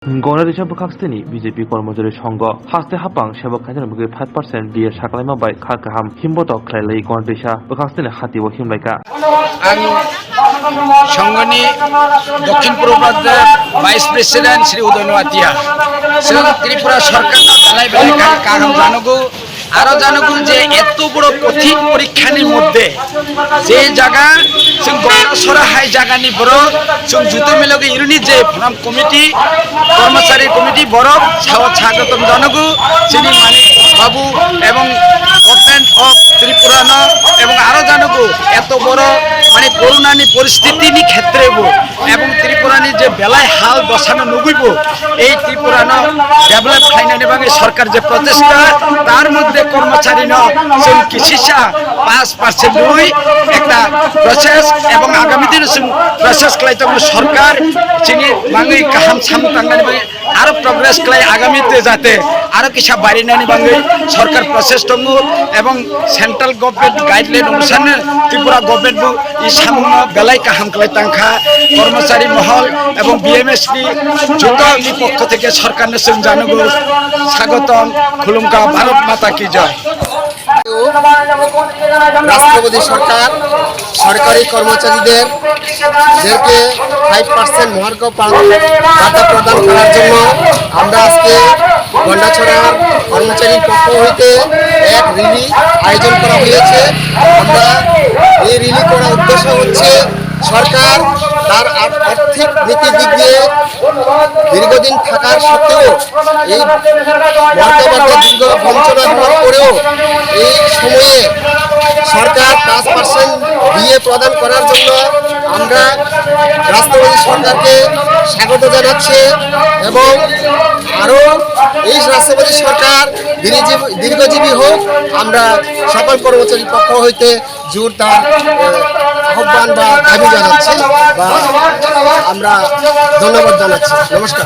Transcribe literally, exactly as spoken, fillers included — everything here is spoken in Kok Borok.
Gonda Disa bwkhak stini B J P Kormachari Songho haste hapang sebo khainani bagwi five percent D A saklaima bai kha kaham himbotok khlai lai Gonda Disa bwkhak stini hati o himlai kha. Ang Songhoni Dokhin Purbo Pradeshni Vice President Shri Uday Noatia. Chwng Tripura Sorkar belai belai kaham janogo. Aro janogo je eto boro kothin porikkhani moddhe je jaga chwng Gondasora hai jagani borok chwng juto milogi iruni je phanam committee, kormachari committee borok sao sagotom janogo chini Manik Babu ebong Government of Tripura no ebong aro janogo eto boro mane corona ni poristiti ni khetre bo ebong Tripura ni je belai hal dosa no nugui bo ei Tripura no develop khlainani bagwi sorkar je prochesta tar moddhe kormachari no chwng kisisa pass percent rwi ekta process ebong agami dino chwng process khlai tongo sorkar chini bagwi kaham samung tangnani bagwi aro progress khlai agami te jate aro kisa barinani bagwi sorkar process tongo ebong central government guideline onusarno Tripura government bo i samungno belai kaham khlai tangkha kormachari mohol ebong B M S ni joto ni pokkho theke sorkarno chwng janogo sagotom khulumkha Bharat Mata Ki Jai. রাষ্ট্রপতি সরকার সরকারি কর্মচারীদের দেরকে five percent মহার্ঘ পা-, ভাতা প্রদান করার জন্য আমরা আজকে গন্ডাছড়ার কর্মচারীর পক্ষ হইতে এক র্যালি আয়োজন করা হয়েছে। আমরা এই র্যালি করার উদ্দেশ্য হচ্ছে সরকার তার আর-, আর্থিক নীতির দিক দিয়ে দীর্ঘদিন থাকার সত্ত্বেও এই মহার্ঘ ভাতা দীর্ঘ বঞ্চনা হওয়ার পরেও এই সময়ে সরকার পাঁচ পার্সেন্ট ডিএ প্রদান করার জন্য আমরা রাষ্ট্রপতি সরকারকে স্বাগত জানাচ্ছি এবং আরও এই রাষ্ট্রপতি সরকার দীর্ঘজীবী, দীর্ঘজীবী হোক। আমরা সকল কর্মচারীর পক্ষ হইতে জোরদার, আহ, আহ্বান বা দাবি জানাচ্ছি বা আমরা ধন্যবাদ জানাচ্ছি। নমস্কার।